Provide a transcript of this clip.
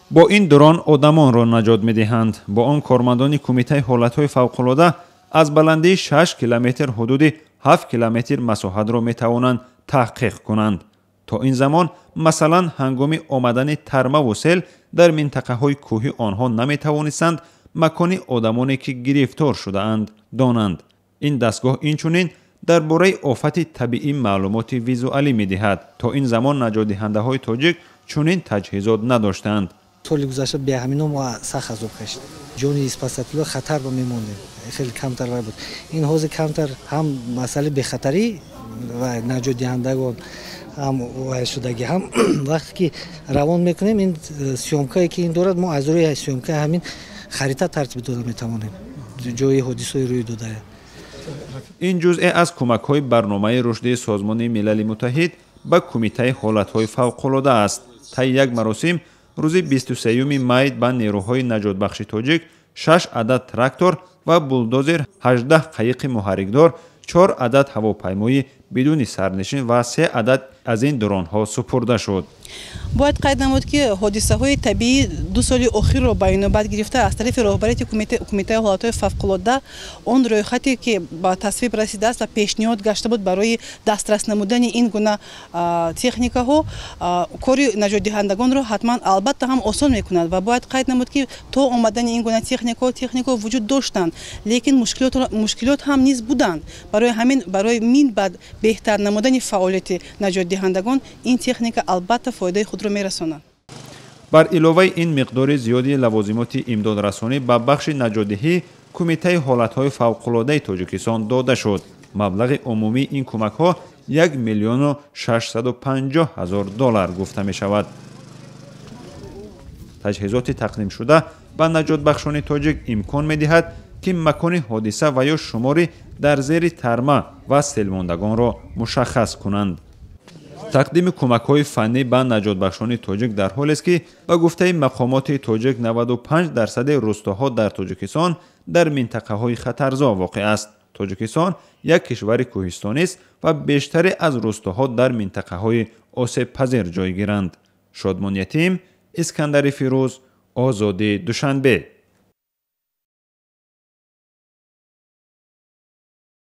Бо ин дрон одамонро наҷот медиҳанд. Бо он кормандони Кумитаи ҳолатҳои фавқулода аз баландии 6 километр ҳудуди 7 километр масоҳатро метавонанд таҳқиқ кунанд. То ин замон, масалан, ҳангоми омадани тармаву сел дар минтақаҳои кӯҳӣ онҳо наметавонистанд макони одамоне, ки гирифтор шудаанд, донанд. Ин дастгоҳ инчунин дар бораи офати табиӣ маълумоти визуалӣ медиҳад. То ин замон наҷотдиҳандаҳои тоҷик чунин таҷҳизот надоштанд. Соли гузашта беҳамино мо сахт азоб кашидем, ҷони спасателҳо хатар ба мемондем, хеле камтар вай буд. Ин ҳозир камтар ҳам масъалаи бехатарӣ ва наҷотдиҳандагон ҳам вай шудагӣ, ҳам вақте ки равон мекунем, ин съёмкае, ки ин дорад, мо аз рӯи съёмкаи ҳамин харита тартиб дода метавонем ҷои ҳодисаи рӯй додая. Ин ҷузъе аз кӯмакҳои барномаи рушди Созмони Милали Муттаҳид ба Кумитаи ҳолатҳои фавқулода аст. Таи як маросим рӯзи 23 май ба нерӯҳои наҷотбахши тоҷик 6 адад трактор ва булдозер, 18 қайиқи муҳаррикдор, 4 адад ҳавопаймои бидуни сарнишин ва 3 адад аз ин дронҳо супурда шуд. Бояд қайд намуд, ки ҳодисаҳои табиӣ 2 соли охирро ба инобат гирифта, аз тарафи роҳбарияти Кумитаи ҳолатҳои фавқулодда он рӯйхате, ки ба тасвиб расидааст ва пешниҳод гашта буд барои дастрас намудани ин гуна техникаҳо, кори наҷотдиҳандагонро ҳатман, албатта, ҳам осон мекунад. Ва бояд қайд намуд, ки то омадани ин гуна техникаҳо вуҷуд доштанд, лекин мушкилот ҳам низ буданд. Барои ҳамин, барои мин баъд беҳтар намудани фаъолияти наҷотдиҳандагон ин техника, албатта, фоидаи худро мерасонад. Бар иловаи ин, миқдори зиёди лавозимоти имдодрасонӣ ба бахши наҷотдиҳӣ Кумитаи ҳолатҳои фавқулодаи Тоҷикистон дода шуд. Маблағи умумии ин кӯмакҳо 1 миллиону 650 ҳазор доллар гуфта мешавад. Таҷҳизоти тақдимшуда ба наҷотбахшони тоҷик имкон медиҳад, ки макони ҳодиса ва ё шумори дар зери тарма ва селмондагонро мушаххас кунанд. Тақдими кӯмакҳои фаннӣ ба наҷотбахшони тоҷик дар ҳолест, ки ба гуфтаи мақомоти тоҷик 95 дарсади рӯстоҳо дар Тоҷикистон дар минтақаҳои хатарзо воқеъ аст. Тоҷикистон як кишвари кӯҳистонист ва бештаре аз рӯстоҳо дар минтақаҳои осебпазир ҷойгиранд. Шодмон Ятим, Искандари Фирӯз, Озодӣ, Душанбе.